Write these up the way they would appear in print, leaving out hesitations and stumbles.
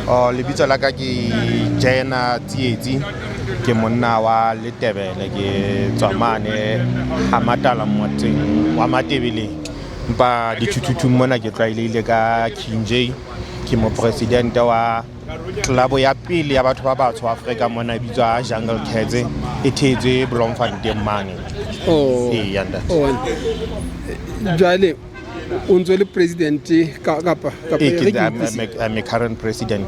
Oh, lebitso la ka ke Jena Tsietsi, ke monna wa Letebele, ke tswa mane ha Matala motseng wa Matebeleng. Empa dithuthuthung mona ke tlwaelehile ka King J, ke mopresidente wa club ya pele ya batho ba batsho Afrika mona e bitswa Jungle Cats, e thehetswe Bloemfontein mane. Oh. Ee, ntate. Oh, jwale o ntso le president kapa Ee, re ke ke I'm, utlwisise. I'm a current president.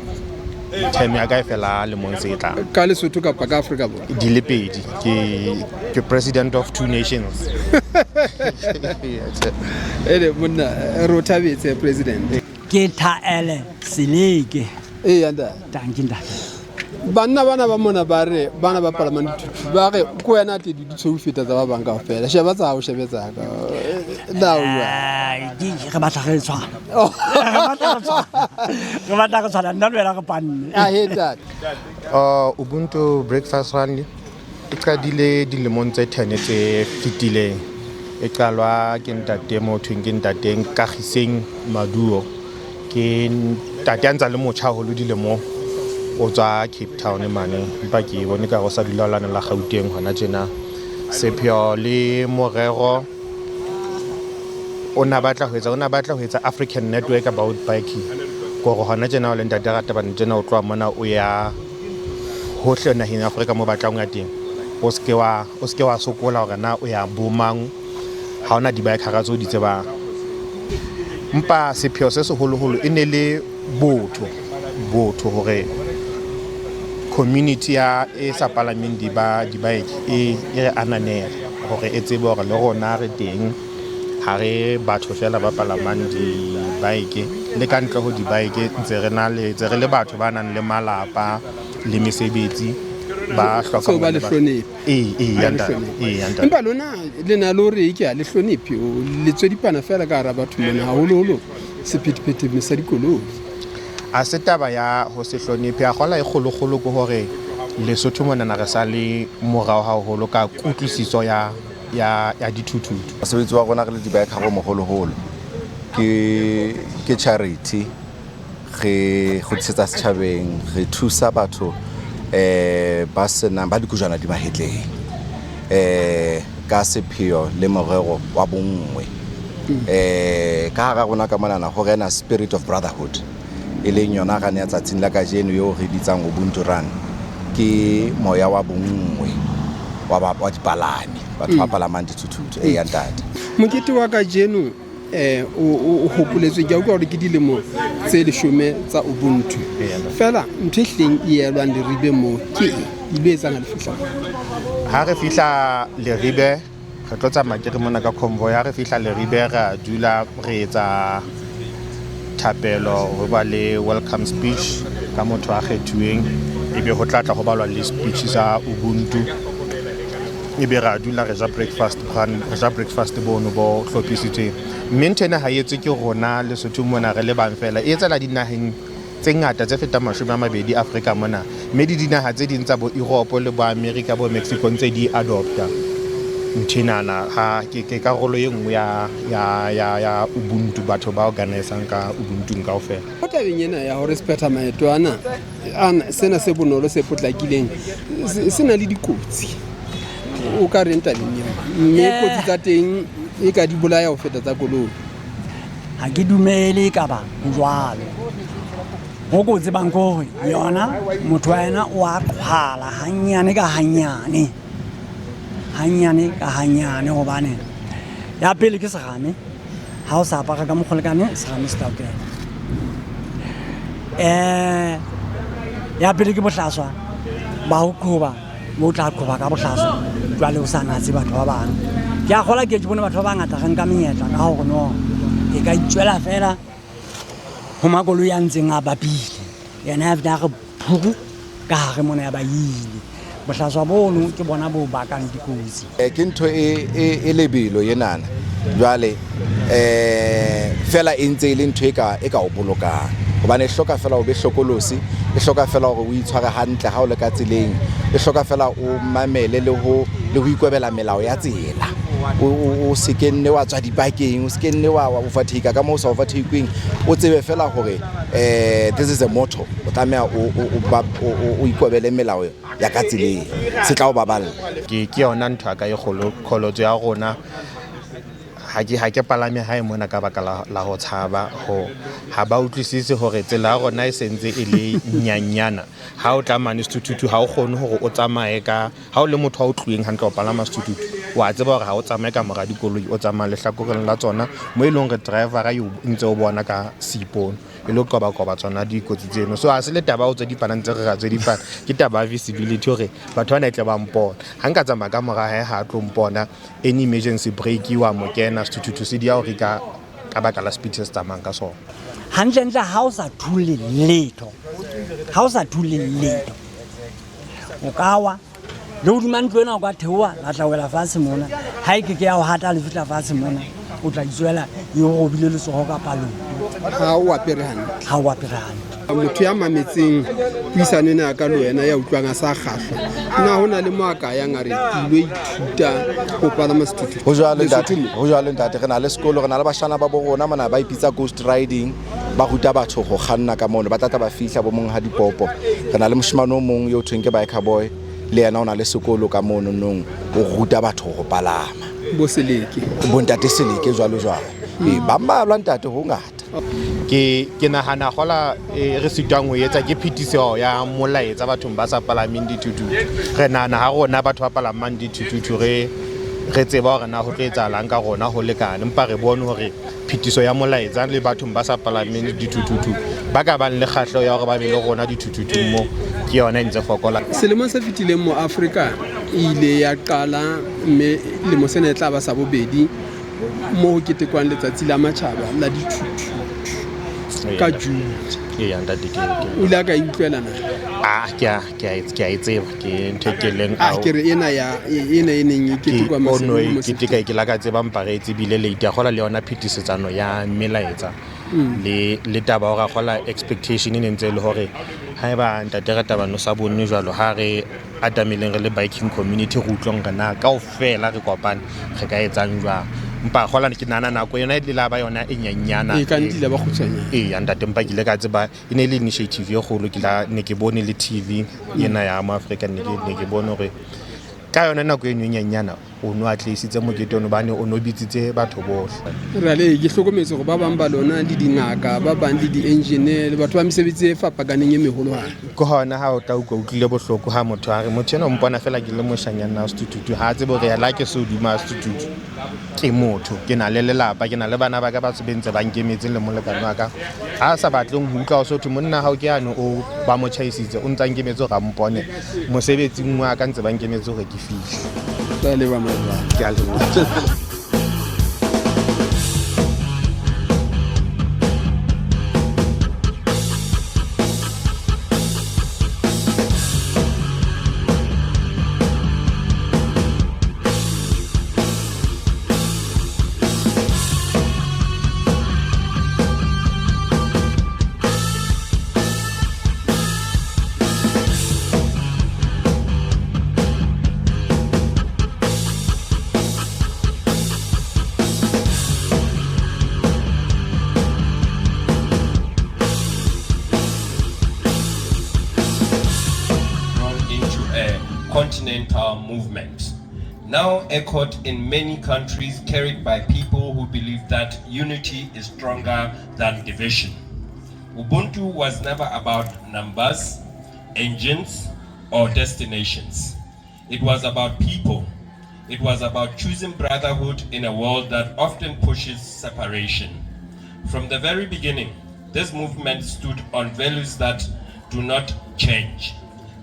Term ya ka e fela lemong se tlang. Ka Lesotho kapa ka Afrika Borwa? Di le pedi, ke president of two nations. Ele monna, re o thabetse, president. Ke Thaele Seleke. Ee, ntate. Tanki ntate. Banna bana ba mona ba re bana ba palamang dithuthuthu ba re ko wena te di tshweu feta tsa ba bang kaofela. Sheba tsa hao, shebe tsa ka. Na o jwang? Re batla re tshwana. Re batla re tshwana. Re batla re tshwana, nna le wena re panne. A he ntate. Ubuntu Breakfast Run e qadile dilemong tse 10 tse fetileng. E qalwa ke ntate mo thweng ke ntate Nkagiseng Maduo. Ke ntate a ntsa le motjha haholo dilemong. O tswa Cape Town mane, empa ke bone ka ho sa dula lane la Gauteng hona tjena. Sepheo le morero o na batla ho etsa, o na batla ho etsa African Network about biking. Kore hona tjena o le ntate Ratabane tjena o tloha mona o ya hohle naheng ya Afrika mo batlang ho ya teng. O seke wa, o seke wa sokola hore na o ya bo mang, ha hona di-bikera tseo di tsebang. Empa sepheo se seholoholo e ne le botho, botho hore community ya e sa palameng di-bike e re ananele, hore e tsebe hore le rona re teng, ha re batho fela ba palamang di-bike, le ka ntle ho di-bike ntse re na le, ntse re le batho ba nang le malapa le mesebetsi ba hlokang So ba le hore ba hlonephe. Ee, ee, Ba ya le ntate. hlonephe. Ee, ya ntate. Empa lona le na le hore ke a le hlonephe, o le tswedipana fela ka hara batho mona, haholoholo sephethephethe sa dikoloi. A se taba ya ho se hlonephe, a kgola e kgolokgolo ke hore Lesotho monana re sa le morao haholo ka kutlwisiso ya dithuthuthu. Mosebetsi wa rona re le di-biker o moholoholo ke charity, re kgutlisetsa setjhabeng, re thusa batho ba senang, ba dikojwana di mahetleng, ka sepheo le morero wa bonngwe. Ka hara rona ka monana ho rena spirit of brotherhood, e leng yona run ya tsatsing la kajeno eo re bitsang Ubuntu Run. Ke moya wa bonngwe wa dipalami, batho ba palamang dithuthuthu. Ee, ya ntate. Mokete wa kajeno o hopoletswe, ke a utlwa hore ke dilemo tse 10 tsa Ubuntu. Fela ntho e hlileng e elwang Leribe moo ke eng? E lo etsang ha le fihla? Ha re fihla Leribe, re tlo tsamaya ke re mona ka convoy. Ha re fihla Leribe re a dula re etsa thapelo, ho ba le welcome speech ka motho a kgethuweng, ebe ho tla tla ho balwa le speech sa Ubuntu, ebe re a dula re ja breakfast, re ja breakfast bono bo hlophisitsweng. Mme ntho ena ha e etswe ke rona Lesotho mona re le bang fela, e etsela dinaheng tse ngata tse fetang 20 Afrika mona, mme le dinaha tse ding tsa bo Europe le bo America bo Mexico ntse di adopta ntho enana. Ha ke karolo e nngwe ya Ubuntu, batho ba organisang ka Ubuntu kaofela. Ho tabeng ena ya hore se phetha maeto ana, ana sena se bonolo se potlakileng se na le dikotsi, o ka reng tabeng eo? Mme kotsi tsa teng e ka di bolaya ho feta tsa koloi. Ha ke dumele ka ba jwalo. Ho ko tsebang ke hore yona motho wa yena o a qhwala hanyane ka hanyane, hanyane ka hanyane, hobane ya pele ke serame. Ha o sa apara ka mokgwa o lekaneng, serame se tla o kena. Ya pele ke bohlaswa ba ho qhoba, bo tla qhoba ka bohlaswa jwale o sa natse batho ba bang. Ke a kgolwa ke bone batho ba bangata re nka menyetla ka hore no e ka itswela fela ho makoloi a ntseng a bapile, yena ya feta a re phuru ka hare mona ya ba ile. Bohlaswa bono ke bona bo bakang dikotsi. Ke ntho e lebelo enana jwale, fela e ntse e le ntho e ka o bolokang, hobane e hloka fela o be hlokolosi, e hloka fela hore o itshware hantle ha o le ka tseleng, e hloka fela o mamele le ho ikobela melao ya tsela. O se ke nne wa tswa dipakeng, o se ke nne wa overtake ka moo o sa overtakeng. O tsebe fela hore this is a motto, o tlameha o ikobele melao ya ka tseleng, se tla o baballa. Ke yona ntho ya ka e kgolo, qholotso ya rona. Ha ke palame hae mona ka baka la ho tshaba ho ha ba utlwisise hore tsela ya rona e sentse e le nyanyana. Ha o tla mane sethuthuthu ha o kgone hore o tsamaye ka ha o le motho a o tluweng hantle o palama sethuthuthu, wa tseba hore ha o tsamaye ka mora dikoloi, o tsamaya lehlakoreng la tsona mo e leng hore driver-a e ntse o bona ka seipone e le qoba qoba tsona dikotsi tseno. So ha se le taba o tse dipana ntse re ra tse dipana, ke taba ya visibility hore batho bana e tle ba mpona. Ha nka tsamaya ka mora hae ha tlo mpona, any emergency brake wa mo kena sethuthuthu se di ya hore ka baka la speed se se tsamayang ka sona. Hantlentle ha o sa thule letho, ha o sa thule letho, o ka wa le hodima ntlo ena, o ka theoha la tla wela fatshe mona. Ha e ke ke ya ho hata le fihla fatshe mona, o tla itswela e o robile letsoho kapa leoto. Ha o apere hantle. Ha o apere hantle. Motho ya mametseng puisano ena ya ka le wena ya utlwang a sa kgahlwa, na ho na le mo a ka yang a re ke ilo ithuta ho palama sethuthuthu? Ho jwalo ntate, Lesotho mo? ho jwalo ntate, re na le sekolo, re na le bashana ba bo rona mona ba ipitsa ghost riding, ba ruta batho ho kganna ka mono, ba tla tla ba fihla bo mong ha dipopo. Re na le moshemane o mong yo thweng ke biker boy, le yena o na le sekolo ka mono nong, o ruta batho ho palama. Bo Seleke. Bo ntate Seleke jwalo jwalo. Ba mmalwa ntate, ho ngata. Ke nahana hola re sitwang ho etsa ke phetiso ya molaetsa bathong ba sa palameng dithuthuthu. Re nahana ha rona batho ba palamang dithuthuthu re tseba hore na ho tlo etsahalang ka rona ho lekane, empa re bone hore phetiso ya molaetsa le bathong ba sa palameng dithuthuthu ba ka bang le kgahleho ya hore ba be le rona dithuthuthung mo, ke yona e ntse fokola. Selemong se fetileng mo Afrika e ile ya qala, mme lemo sena e tla ba sa bobedi mo ho ketekwang letsatsi la matjhaba la dithuthuthu ka June. Eya, ntate, O ile a ka e utlwela na? Ah, ke a e tseba, ke ntho e ke leng Ah, ke re ena ya, ena e neng e ketekwa Ke ono e maseleng mo keteka, ke la ka tseba mpa re e tsebile late. A kgola le yona phetisetsano ya melaetsa le taba hore a kgola expectation e ne ntse e le hore haeba ntate re taba no sa bone jwalo, ha re atameleng re le biking community re utlwang re na kaofela re kopane re ka etsang jwang. Empa kgola ke nahana nako yona e la ba yona e nyenyana. E ka ntile ba kgutshwanyane. Ee, ntate, empa ke ile ka tseba e ne e le initiative e kgolo. Ke la ne ke bone le TV ena ya mo Afrika, ne ke bone hore ka yona nako eno e nyenyana o no atlehisitse mokete ono, hobane o no bitsitse batho bohle. Ra le ke hlokometse hore ba bang ba lona le dingaka, ba bang le di-engineer, le batho ba mesebetsi e fapakaneng e meholohadi. Ke hona ha o tla utlwa utlwile bohloko ha motho a re motho enwa o mpona fela ke le moshanyana wa sethuthuthu, ha a tsebe hore yena ke se hodima sethuthuthu. Ke motho, ke na le lelapa, ke na le bana ba ka ba se ntse ba nkemetse le molekane wa ka. Ha sa batleng ho utlwa o so thwe monna hao ke yane o ba mo tjhaisitse, o ntsa nkemetse hore a mpone mosebetsing wa ka, ntse ba nkemetse hore ke fihle. Re a leboha, my brother. Ke a leboha. Into a continental movement, now echoed in many countries, carried by people who believe that unity is stronger than division. Ubuntu was never about numbers, engines, or destinations. It was about people. It was about choosing brotherhood in a world that often pushes separation. From the very beginning, this movement stood on values that do not change.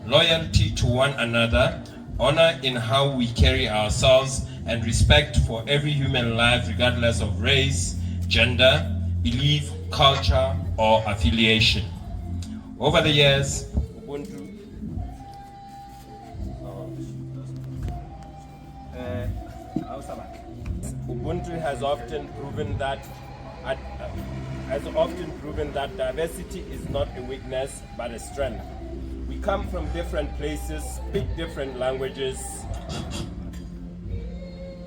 Loyalty to one another, honor in how we carry ourselves, and respect for every human life regardless of race, gender, belief, culture, or affiliation. Over the years, Ubuntu has often proven that diversity is not a weakness but a strength. We come from different places, speak different languages.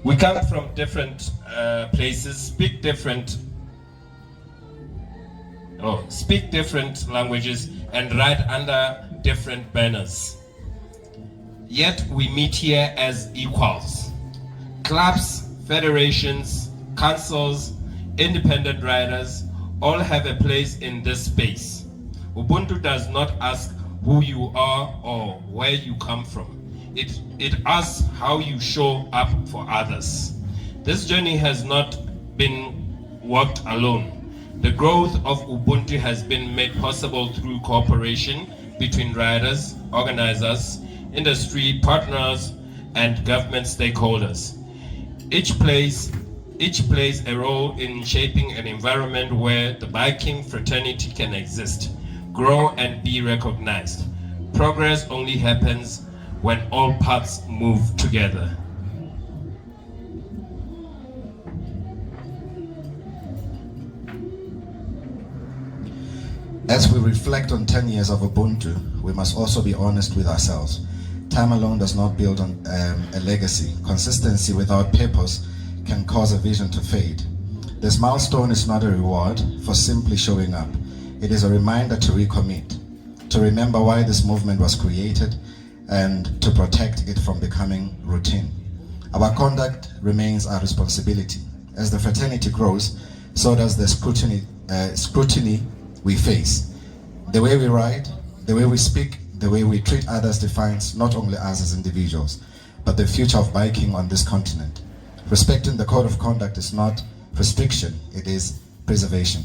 We come from different places, speak different languages, and ride under different banners. Yet we meet here as equals. Clubs, federations, councils, independent riders all have a place in this space. Ubuntu does not ask who you are or where you come from. It asks how you show up for others. This journey has not been walked alone. The growth of Ubuntu has been made possible through cooperation between riders, organizers, industry partners, and government stakeholders. Each plays a role in shaping an environment where the biking fraternity can exist, grow, and be recognized. Progress only happens when all parts move together. As we reflect on 10 years of Ubuntu, we must also be honest with ourselves. Time alone does not build on a legacy. Consistency without purpose can cause a vision to fade. This milestone is not a reward for simply showing up. It is a reminder to recommit, to remember why this movement was created, and to protect it from becoming routine. Our conduct remains our responsibility. As the fraternity grows, so does the scrutiny we face. The way we ride, the way we speak, the way we treat others defines not only us as individuals, but the future of biking on this continent. Respecting the code of conduct is not restriction, it is preservation.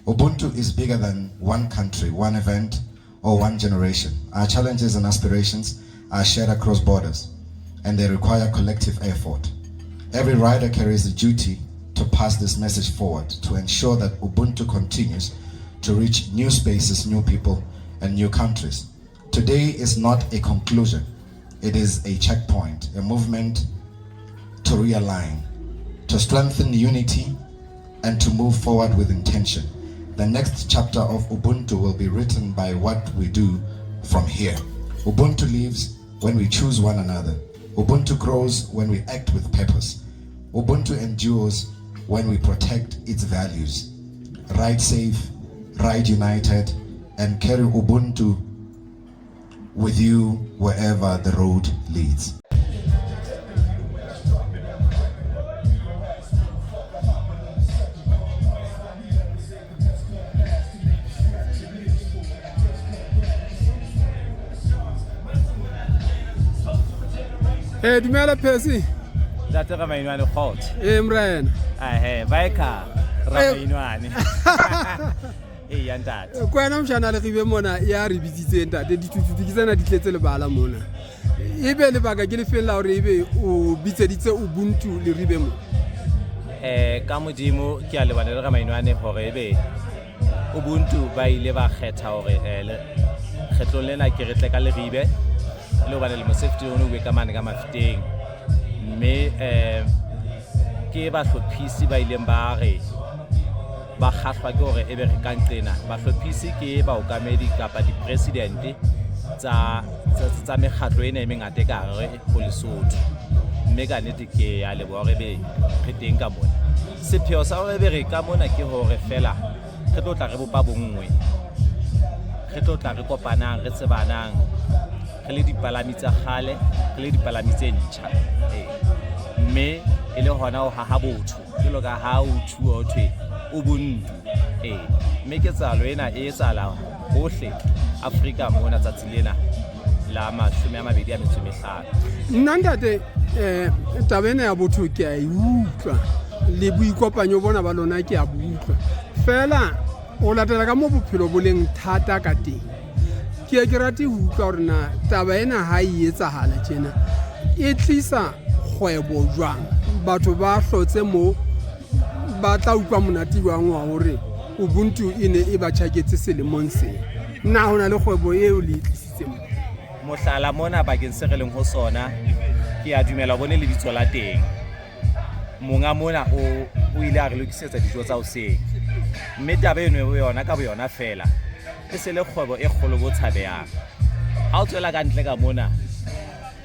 Ubuntu is bigger than one country, one event, or one generation. Our challenges and aspirations are shared across borders, and they require collective effort. Every rider carries the duty to pass this message forward, to ensure that Ubuntu continues to reach new spaces, new people, and new countries. Today is not a conclusion, it is a checkpoint, a movement to realign, to strengthen unity, and to move forward with intention. The next chapter of Ubuntu will be written by what we do from here. Ubuntu lives when we choose one another. Ubuntu grows when we act with purpose. Ubuntu endures when we protect its values. Ride safe, ride united, and carry Ubuntu with you wherever the road leads. Dumela Percy. Ntate Ramainwane, kgotso. Eh, morena. Ahe, biker Ramainwane, ee ntate. Ko wena mshana le ribe mona ya re bitsitseng ntate, dithuthuthu ke tsena di tletse lebala mona. Ebe lebaka ke lefeng la hore ebe o bitseditse Ubuntu le ribe mo? Ka modimo ke a lebana le Ramainwane hore ebe Ubuntu ba ile ba kgetha hore kgetlong lena ke re tle ka Leribe, le hobane lemo se fetileng o ne o bue ka mane ka Mafeteng, mme ke bahlophisi ba ileng ba re ba kgahlwa ke hore ebe re ka nqena. Bahlophisi ke baokamedi kapa dipresidente tsa mekgatlo ena e mengata e ka hare ho Lesotho, mme ka nnete ke a leboha hore ebe re teng ka mona. Sepheo sa hore ebe re ka mona ke hore fela re tlo tla re bopa bonngwe, re tlo tla re kopanang, re tsebanang, re le dipalami tsa kgale, re le dipalami tse ntjha, ee, mme e le hona ho haha botho jwalo ka ha o thuwa ho thwe Ubuntu, ee, mme ketsahalo ena e etsahala hohle Afrika mona tsatsi lena la 25. Nna ntate, taba ena ya botho ke a e utlwa, le boikopanyo bona ba lona ke a bo utlwa. Fela o latela ka mo bophelo bo leng thata ka teng, ke ye ke rate ho utlwa hore na taba ena ha e etsahala tjena e tlisa kgwebo jwang. Batho ba hlotse mo ba tla utlwa monate jwang wa hore Ubuntu e ne e ba tjhaketse selemong sena? Na ho na le kgwebo eo le e tlisitseng mo? Mohlala, mona bakeng se re leng ho sona, ke a dumela bone lebitso la teng, monga mona o ile a re lokisetsa dijo tsa hoseng, mme taba eno bo yona ka boyona fela e se le kgwebo e kgolo bo tshabehang. Ha o tswela ka ntle ka mona,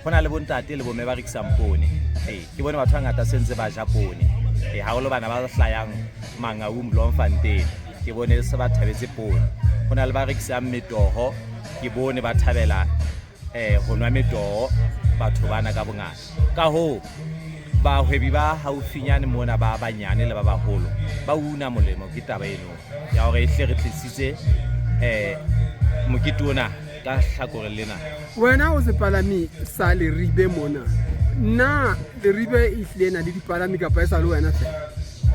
ho na le bontate le bomme ba rekisang poone. Ee, ke bone batho ba bangata se ntse ba ja poone. Ee, haholo bana ba hlayang Mangaung, Bloemfontein, ke bone se ba thabetse poone. Ho na le ba rekisang metoho, ke bone ba thabela ho nwa metoho batho bana ka bongata. Ka hoo, bahwebi ba haufinyane mona ba banyane le ba baholo ba una molemo ke taba eno ya hore ehlile re tlisitse mokete ona ka hlakoreng lena. Wena o sepalami sa Leribe mona, na Leribe e hlile e na le dipalami kapa e sa le wena fela?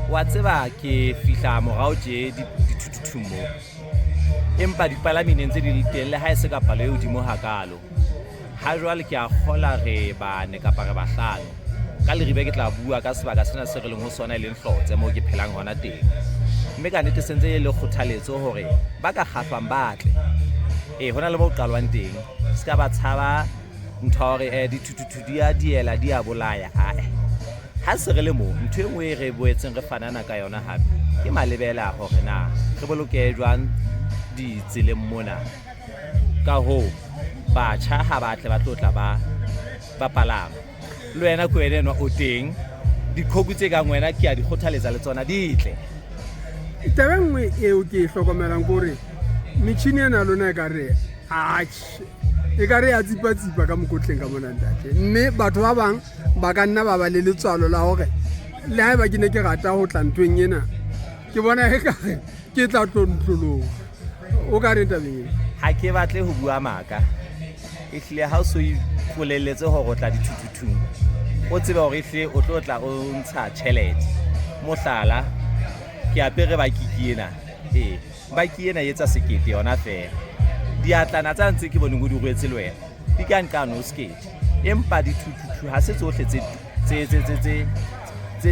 Wa tseba ke fihla morao tje dithuthuthung mo, empa dipalami ne ntse di le teng le ha e se ka palo e hodimo hakaalo. Ha jwale ke a kgola re bane kapa re bahlano. Ka Leribe ke tla bua ka sebaka sena se re leng ho sona e leng Hlotse moo ke phelang hona teng. Mme ka nnete sentse e le kgothaletso hore ba ka kgahlwang ba tle. Ee, ho na le mo qalwang teng. Se ka ba tshaba ntho ya hore dithuthuthu di a diela, di a bolaya. Ae. Ha se re le mo, ntho e nngwe e re boetseng re fanana ka yona hape ke malebela hore na re bolokehe jwang ditseleng mona. Ka hoo, batjha ha ba tle ba tlo tla ba ba palama. Le wena ke wena enwa o teng, diqhoku tse kang wena ke a di kgothaletsa le tsona di tle. Taba e nngwe eo ke e hlokomelang ke hore metjhini ena ya lona ekare atjhe, ekare ya tsipa-tsipa ka mokotleng ka mona ntate. Mme batho ba bang ba ka nna ba ba le letswalo la hore le haeba ke ne ke rata ho tla nthong ena, ke bona ekare ke tla tlontloloha. O ka reng tabeng ena? Ha ke batle ho bua maka. Ehlile ha o so ipolelletse hore o tla dithuthuthung, o tsebe hore ehlile o tlo tla o ntsha tjhelete. Mohlala, ke apere bakiki ena. Ee, baki ena e etsa sekete yona feela. Diatlana tsa ntse ke boneng o di rwetse le wena, di ka nqane ho sekete. Empa dithuthuthu ha se tsohle tse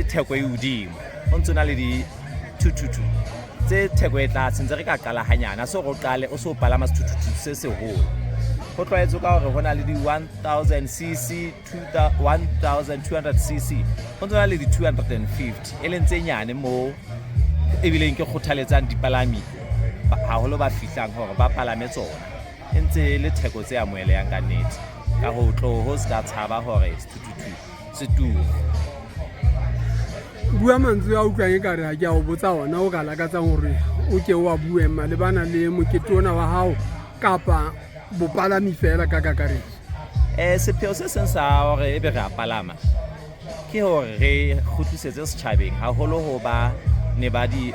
theko e hodimo. Ho ntso na le dithuthuthu tse theko e tlase, ntse re ka qala hanyane. Ha se hore o qale o so palama sethuthuthu se seholo. Ho tlwaetswe ka hore ho na le di 1000 cc, 1200 cc, ho ntso na le di 250 e leng tse nyane moo ebileng ke kgothaletsang dipalami haholo ba fihlang hore ba palame tsona. E ntse e le theko tse amohelehang ka nnete. Ka hoo tloho se ka tshaba hore sethuthuthu se turu. Bua mantswe a utlwang ekare ha ke a o botsa ona, o ka lakatsang hore o ke o a bue malebana le mokete ona wa hao kapa bopalami fela ka kakaretso. Sepheo se seng sa hore ebe re a palama ke hore re kgutlisetse setjhabeng haholo ho ba ne ba di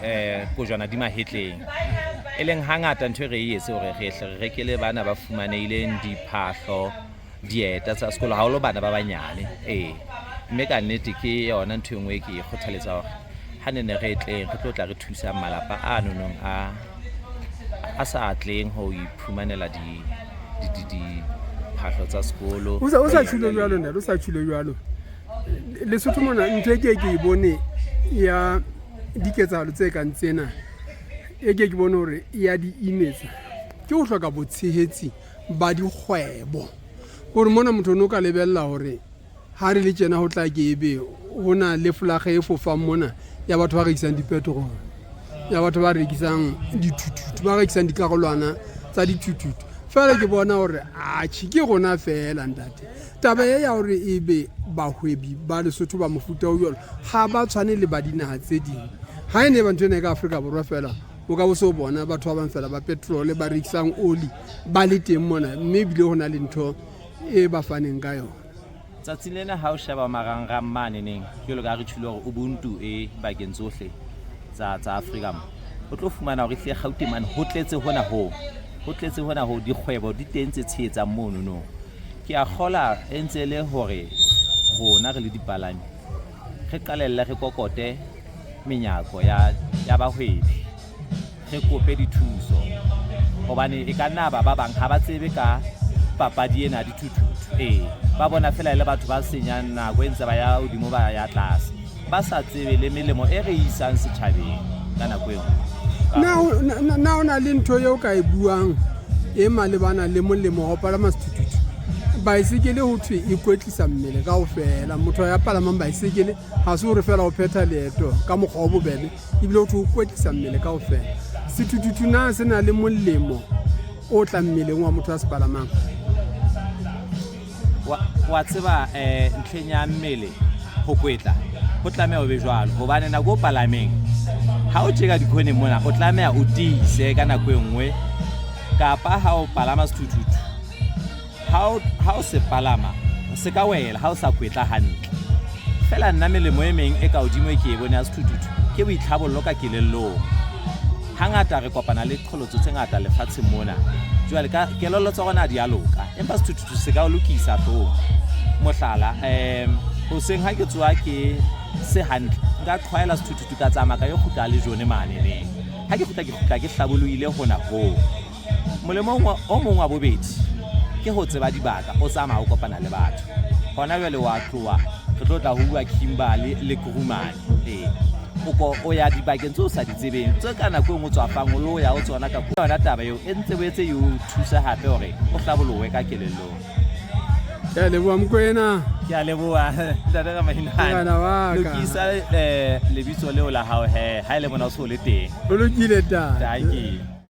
kojwana di mahetleng. E leng hangata ntho e re e etse hore re hle re rekele bana ba fumanehileng diphahlo, dieta tsa sekolo, haholo bana ba banyane. Ee, mme ka nnete ke yona ntho e nngwe e ke e kgothaletsa hore ha ne ne re tleng re tlo tla re thusa malapa a nonong a sa tleng ho iphumanela diphahlo tsa sekolo. O sa tjholo jwalo ntate, o sa tjholo jwalo. Lesotho mona ntho e ke ke e bone ya diketsahalo tse kang tsena, e ke ke bone hore ya di imetsa ke ho hloka botshehetsi ba dikgwebo. Hore mona motho o ne o ka lebella hore ha re le tjena ho tla ke ebe ho na le folaga e fofang mona ya batho ba rekisang dipetrol, ya batho ba rekisang dithuthuthu, ba rekisang dikarolwana tsa dithuthuthu. Feela ke bona hore atjhe ke rona feela ntate. Taba e ya hore ebe bahwebi ba Lesotho ba mofuta o jwalo ha ba tshwane le ba dinaha tse ding. Ha e ne ba ntho ena e ka Afrika Borwa feela, o ka bo so bona batho ba bang feela ba petrol ba rekisang oli ba le teng mona, mme ebile ho na le ntho e ba faneng ka yona. Tsatsing lena ha o sheba marangrang mane neng, jwalo ka ha re tjhilo hore Ubuntu e bakeng tsohle tsa Afrika mo, o tlo fumana hore ehlile Gauteng mane ho tletse hona hoo, ho tletse hona hoo, dikgwebo di teng tse tshehetsang mono no. Ke a kgola e ntse e le hore rona re le dipalami re qalelle re kokote menyako ya bahwebi, re kope dithuso, hobane e ka nna ba ba bang ha ba tsebe ka papadi ena ya dithuthuthu. Ee, ba bona fela e le batho ba senyang nako e ntse ba ya hodimo ba ya tlase, ba sa tsebe le melemo e re isang setjhabeng ka nako e nngwe. Na o na le ntho eo ka e buang e malebana le molemo wa ho palama sethuthuthu? Baesekele ho thwe e kwetlisa mmele kaofela. Motho ya palamang baesekele ha se hore fela o phetha leeto ka mokgwa o bobebe, ebile ho thwe o kwetlisa mmele kaofela. Sethuthuthu na se na le molemo o tlang mmeleng wa motho a se palamang? Wa tseba um ntlheng ya mmele go kwetla go tlameha o be jwalo gobane nako o palameng ha o tjeka dikhoneng mona o tlameha o tiise ka nako e nngwe kapa ha o palama sethuthuthu ha o se palama se ka wela ha o sa kwetla hantle. Fela nna melemo e meng e ka hodimo e ke e bone ya sethuthuthu ke boitlhabollo ka kelellong. Hangata re kopana le qholotso tse ngata lefatsheng mona. Jwale ka kelello tsa rona di a loka, empa sethuthuthu se ka o lokisa hloohong. Mohlala, hoseng ha ke tsoha ke se hantle, nka qhwaela sethuthuthu ka tsamaya ka yo kgutla le jone mane neng. Ha ke kgutla ke kgutla ke hlabolohile hona hoo. Molemong o mong wa bobedi ke ho tseba dibaka, o tsamaya o kopana le batho. Hona jwale wa tloha re tlo tla ho bua Kimberley le Kurumane. Ee, o ko o ya dibakeng tse o sa di tsebeng, tse ka nako e nngwe o tswafang o lo ya ho tsona ka yona taba eo e ntse boetse e o thusa hape hore o hlabolohe ka kelellong. Ke a leboha Mokoena. Ke a leboha ntate Ramainane. Morena wa ka. Lokisa lebitso leo la hao he, ha e le mona o se o le teng. Ho lokile ntate. Dankie.